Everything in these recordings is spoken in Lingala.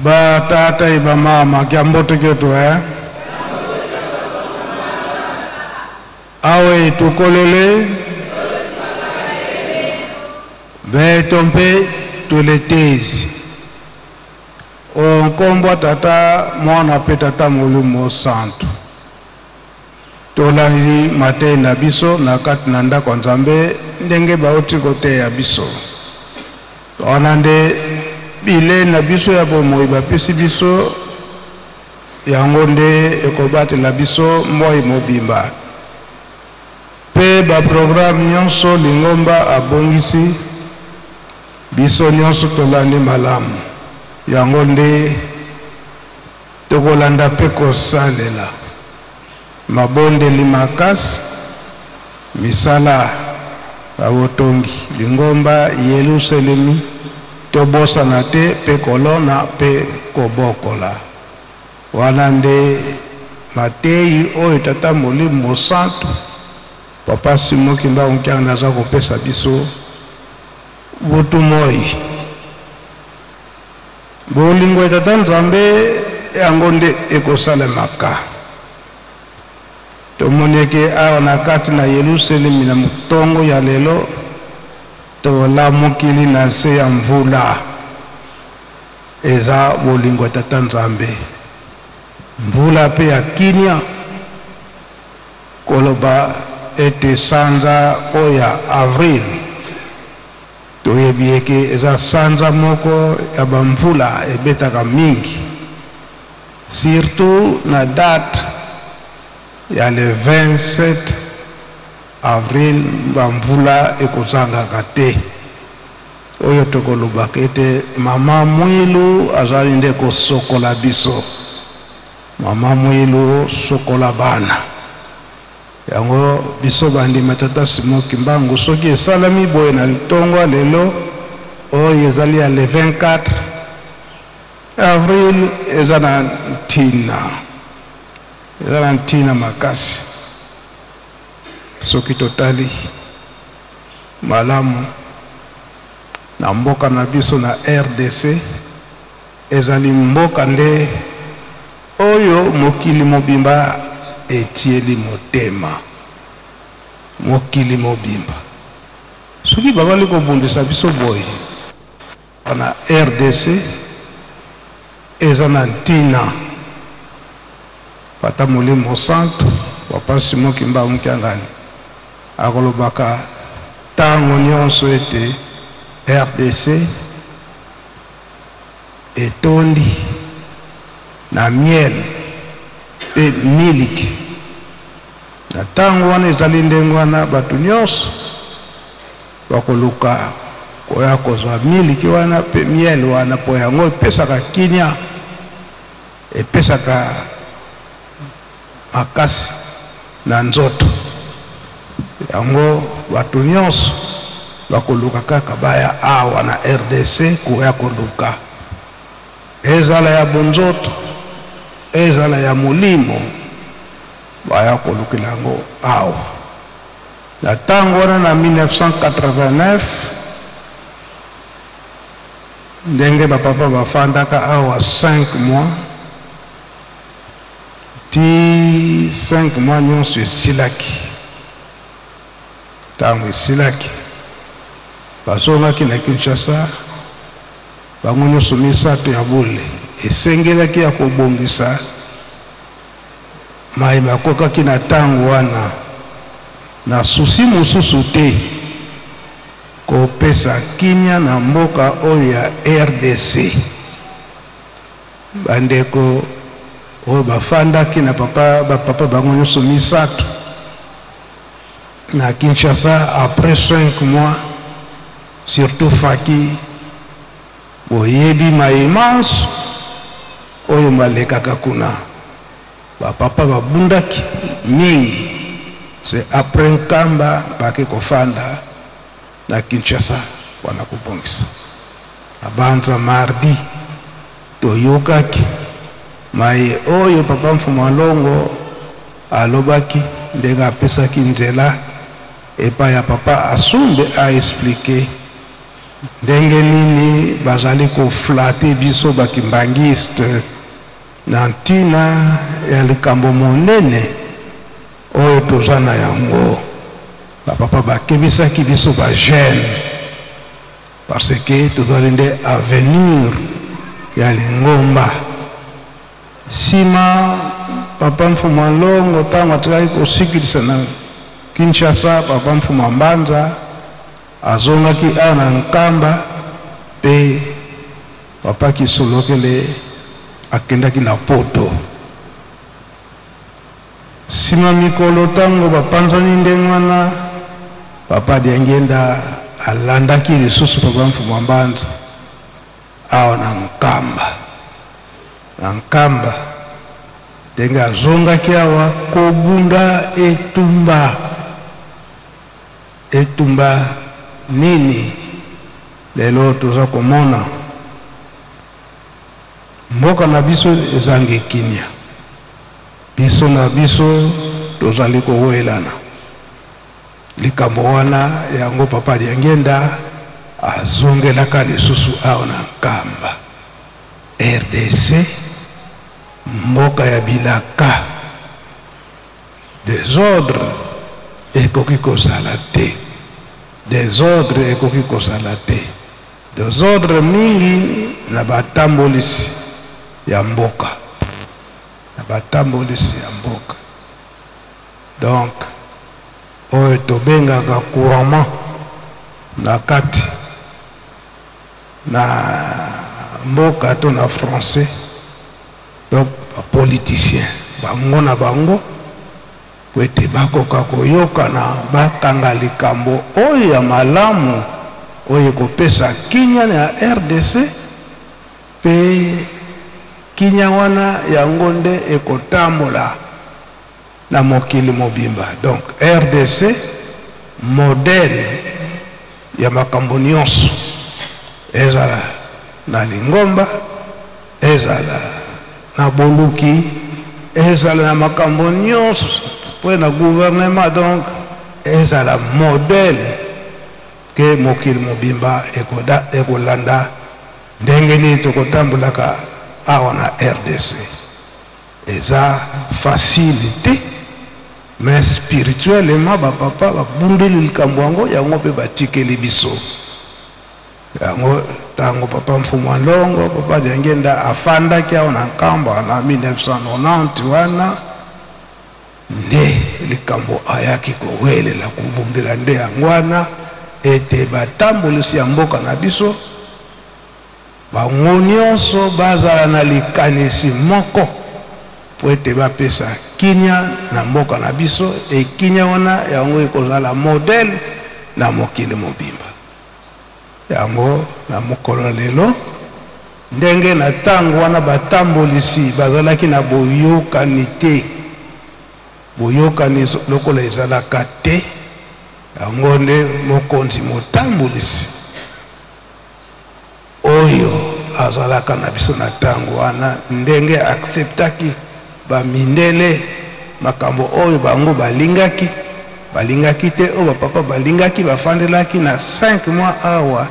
Ba tata e ba mama kia mbote kioto eh? Awe tukolele beto mpe tuletezi o nkombo ya Tata, Mwana mpe Tata Molimo Santu. Tolandi mateyi na biso na kati na ndako ya Nzambe ndenge bauti koteya biso. Wana nde bilei na biso ya bomoi bapesi biso, yango nde ekobatela biso moi mobimba. Mpe ba programme nyonso lingomba abongisi, biso nyonso tolandi malamu. Yango nde tokolanda mpe kosalela. Mabondeli makasi, misala ya botongi lingomba Yeluselemi, tobosana te mpe kolona mpe kobokola. Wana nde mateyi oyo Tata Molimo Mosantu, Papa Simon Kimbangu Kiangani aza kopesa biso butu moi. Bolingo ya Tata Nzambe yango nde ekosalemaka. Tomoni eke awa na kati na Yelusalemi na motongo ya lelo tolamukili na nse ya mvula. Eza bolingo ya Tata Nzambe. Mvula pe ya kimia, koloba ete sanza oyo ya avril Toyebi eke eza sanza moko ya ba mvula ebetaka mingi surtout na date ya le 27 avril ba mvula ekozangaka te. Oyo tokolobaka ete mama Mwilu azali nde kosokola biso. Mama Mwilu sokola bana. Yango biso bandima Tata Simon Kimbangu soki esalami boye na litongo ya lelo oyo ezali ya le 24 avril eza na ntina, eza na ntina makasi soki totali malamu na mboka na biso na RDC ezali mboka nde Oyo mokili mobimba etieli motema. Mokili mobimba. Soki babali kobundisa biso boye na rdc eza na ntina. Tata Molimo Santu, Papa Simon Kimbangu Kiangani akolobaka tango nionso ete rdc Etondi na miel mpe miliki. Na ntango wana ezali ndenge wana, bato nyonso bakoluka koya kozwa miliki wana mpe miel wana, mpo yango epesaka kimia, epesaka makasi na nzoto. Yango bato nyonso bakoluka kaka baya awa na rdc koya koluka, ezala ya bonzoto, ezala ya molimo, baya kolukela yango awa. Na tango wana na 1989, ndenge ba papa bafandaka awa 5 mois, Tii 5 mois nionso esilaki. Tango esilaki, bazongaki na Kinshasa, bango nionso misato ya bule. Esengelaki ya kobongisa maye bakokaki na tango wana, na souci mosusu te, kopesa kimia na mboka oyo ya rdc. Bandeko oyo bafandaki na papa, ba papa bango nyonso misato na Kinshasa après 5 mois, surtout Faki, boyebi maye manso oyo malekaka kuna. Ba papa babundaki mingi, c'est après Nkamba bake kofanda na Kinshasa pona kobongisa. Nabanza mardi toyokaki maye oyo papa Mfumu'a Longo alobaki ndenge apesaki nzela epai ya papa Asumbe a expliquer. Ndenge nini bazali ko flatter biso ba kimbanguistes na ntina ya likambo monene oyo toza na yango. Ba papa bakebisaki biso ba jeunes parce que tozali nde avenir ya lingomba. Sima papa Mfumua Nlongo tango atikaki kosikilisa na Kinshasa, papa Mfumua Mbanza azongaki awa na Nkamba mpe papa Kisolokele akendaki na poto. Sima mikolo tango bapanzani ndenge wana, papa Diangienda alandaki lisusu papa Mfumua Mbanza awa na Nkamba. Na Nkamba ndenge azongaki awa kobunda etumba. Etumba nini lelo toza komona? Mboka na biso ezangi kimia. Biso na biso tozali kowelana. Likambo wana yango Papa Diangienda azongelaka lisusu awa na Nkamba. Rdc mboka ya bilaka. Desordre ekoki kozala te. Desordre ekoki kozala te. Desordre mingi na batambolisi ya mboka. Na batambolisi ya mboka. Donc oyo tobengaka couramment na kati na mboka to na français donc ba politiciens bango na bango po ete bakoka koyokana bakanga likambo oyo ya malamu oyo ekopesa kimia na rdc pe kimia wana yango nde ekotambola na mokili mobimba. Donc rdc modèle ya makambo nionso ezala na lingomba, ezala na boluki, ezala na makambo nionso mpe na gouvernement, donc ezala modèle ke mokili mobimba ekolanda ndenge nini tokotambolaka awa na rdc. Eza facile te mais spirituellement ba papa ba bundeli likambo yango, yango pe batikeli biso yango. Tango papa Mfumua Nlongo, papa Diangienda afandaki awa na Nkamba na 1990 wana nde likambo ayaki kowelela kobundela nde yango wana ete batambolisi ya mboka na biso Bango nionso bazala na likanisi moko mpo ete bapesa kimia na mboka na biso et kimia wana yango ekozala modèle na mokili mobimba. Yango na mokolo ya lelo, ndenge na tango wana batambolisi bazalaki na boyokani te, boyokani lokola ezalaka te, yango nde mokonzi motambolisi Oyo azalaka na biso na tango wana ndenge a acceptaki ba mindele makambo oyo bango balingaki balingaki te oyo ba papa balingaki bafandelaki na 5 mois awa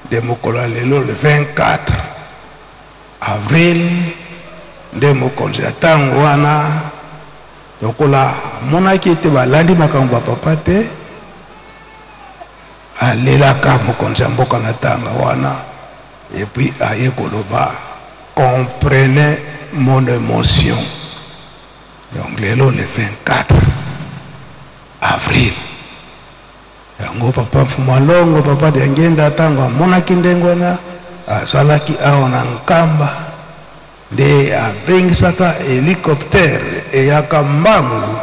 nde mokolo ya lelo le 24 avril nde mokonzi ya tango wana lokola amonaki ete balandi makambo ba papa te. Alelaka mokonzi ya mboka na tanga wana et puis aye koloba comprenez mon emotion. Donc lelo le 24 avril yango papa Mfumua Longo, papa Diangienda tango amonaki ndenge wana azalaki awa na Nkamba nde abengisaka helicoptère eyaka mbangu.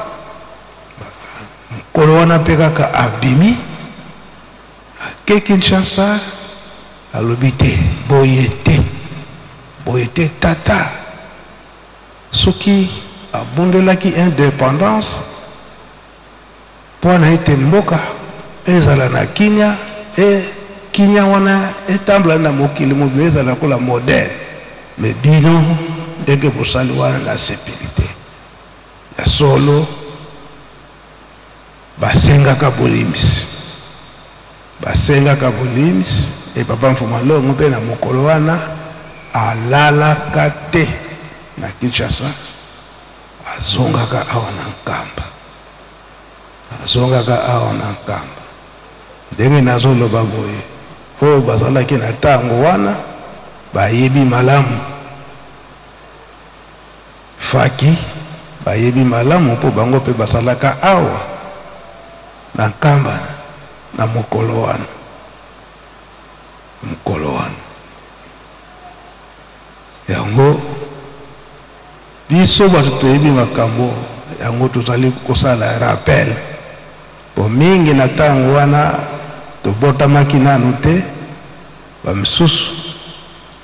Mokolo wana mpe kaka abimi ake Kinshasa, alobi te boye te, boye te tata soki abundelaki independance mpo na ete mboka ezala na kimia e kimia wana etambola na mokili mobimba ezala lokola modèle, mais bino ndenge bosali wana nasepeli te. Ya solo, basengaka bolimbisi. Basengaka bolimbisi e papa Mfuma Longo mpe na mokolo wana alalaka te na Kinshasa, azongaka awa na Nkamba, azongaka awa na Nkamba. Ndenge nazoloba boye, oyo bazalaki na ntango wana bayebi malamu Faki, bayebi malamu mpo bango mpe bazalaka awa na Nkamba na mokolo wana, mokolo wana. Yango biso bato toyebi makambo yango, tozali kosala rappel po mingi na ntango wana tobotamaki nanu te, bamisusu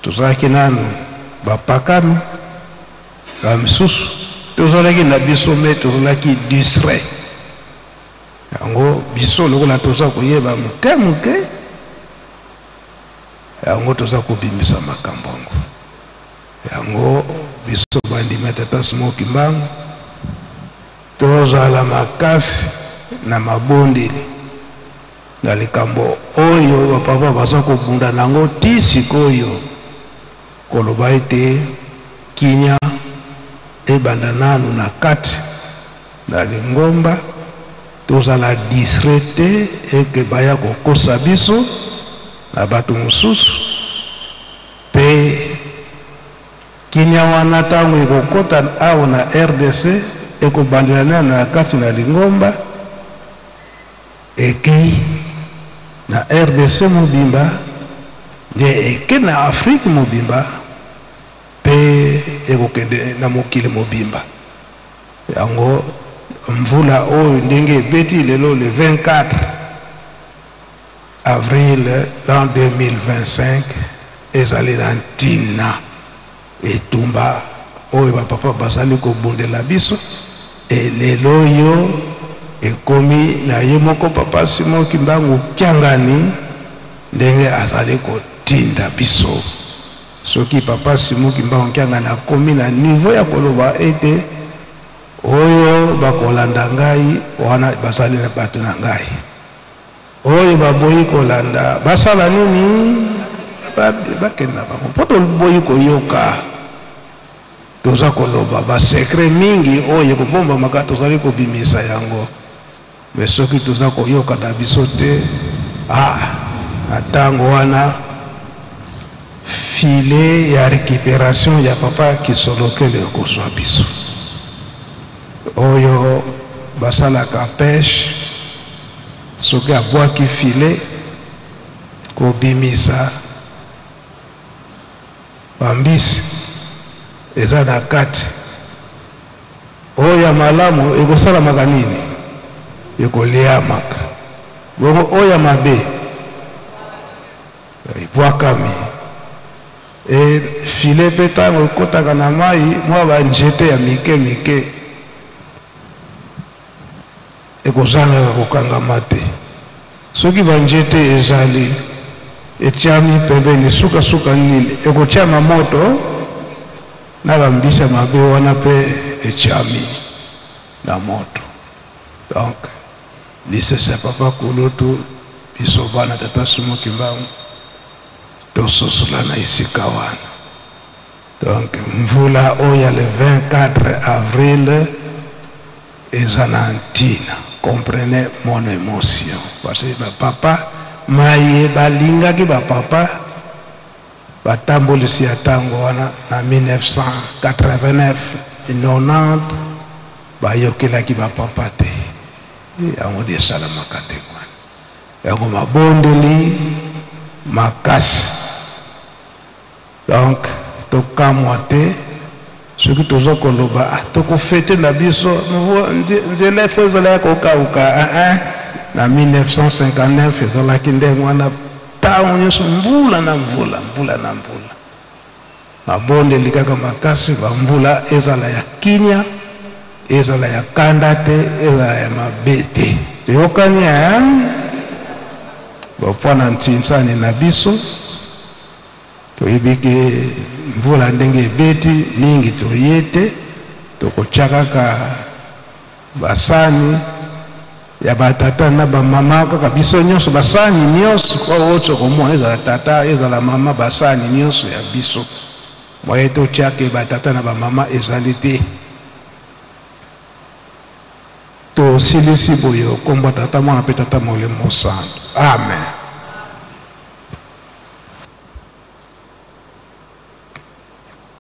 tozalaki nanu bapakami, bamisusu tozalaki na biso me tozalaki distrait. Yango biso lokola toza koyeba moke moke, yango toza kobimisa makambo yango. Yango biso bandimi ya Tata Simon Kimbangu tozala makasi na mabondeli na likambo oyo bapapa baza kobunda nango ti sikoyo, koloba ete kimia ebanda nanu na kati na lingomba, tozala distrait te eke baya kokosa biso na bato mosusu. Mpe kimia wana ntango ekokota awa na RDC, ekobandela nano na kati na lingomba, ekei na RDC mobimba, nde eke na Afrique mobimba, mpe ekokende na mokili mobimba. Yango mvula oyo ndenge ebeti lelo le 24 avril l'an 2025 ezali na ntina. Etumba oyo bapapa bazali kobundela biso, e lelo oyo ekomi na ye moko papa Simon Kimbangu Kiangani ndenge azali kotinda biso. Soki papa Simon Kimbangu Kiangani akomi na niveau ya koloba ete oyo bakolanda ngai wana bazali na bato na ngai, oyo baboyi kolanda basala nini? Bakende na bango, mpo toboyi koyoka. Toza koloba basecret mingi oyo ekobombamaka, tozali kobimisa yango. Me soki toza koyoka na biso te, na ntango wana filet ya récupération ya papa Kisolokele ekozwa biso. Oyo basalaka pêche, soki abwaki filet kobimisa bambisi eza na kati, oyo ya malamu ekosalamaka nini? Ekoliamaka. Bongo oyo ya mabe ebwakami. E filet mpe ntango ekotaka na mai, mwa banzete ya mike mike ekozangaka kokangama te. Soki banzete ezali etiami pembeni, sukasuka nini ekotiama? Moto na bambisi ya mabe wana mpe etiami na moto. Donc lisese ya papa kulutu, biso bana Tata Simon Kimbangu tososola na esika wana. Donc mvula oyo ya le 24 avril eza na ntina. Comprenez mon émotion, parce que bapapa maye balingaki, bapapa batambolisi ya ntango wana na 1989 90 bayokelaki bapapa te. Yango nde esalamaka ndenge wana. Yango mabondeli makasi. Donc tokamwa te soki toza koloba tokofete na biso, nzela efo ezala ya kokauka. Na 1959 ezalaki ndenge wana, ntango nyonso mvula na mvula, mvula na mvula. Mabondeli kaka makasi, bamvula ezala ya kimia, ezala ya kanda te, ezala ya mabe te. Toyokani bopwana ntinsani na biso, toyebi ke mvula ndenge ebeti mingi toye te, tokotya kaka basani. Ya batata na bamama, kaka biso nyonso, basani nyonso oyo tokomona, ezala tata, ezala mama, basani nyonso ya biso. Moye totiake batata na bamama ezali te. Tosilisi boye, okomba Tata, Mwana mpe Tata Molimo Santo. Amen.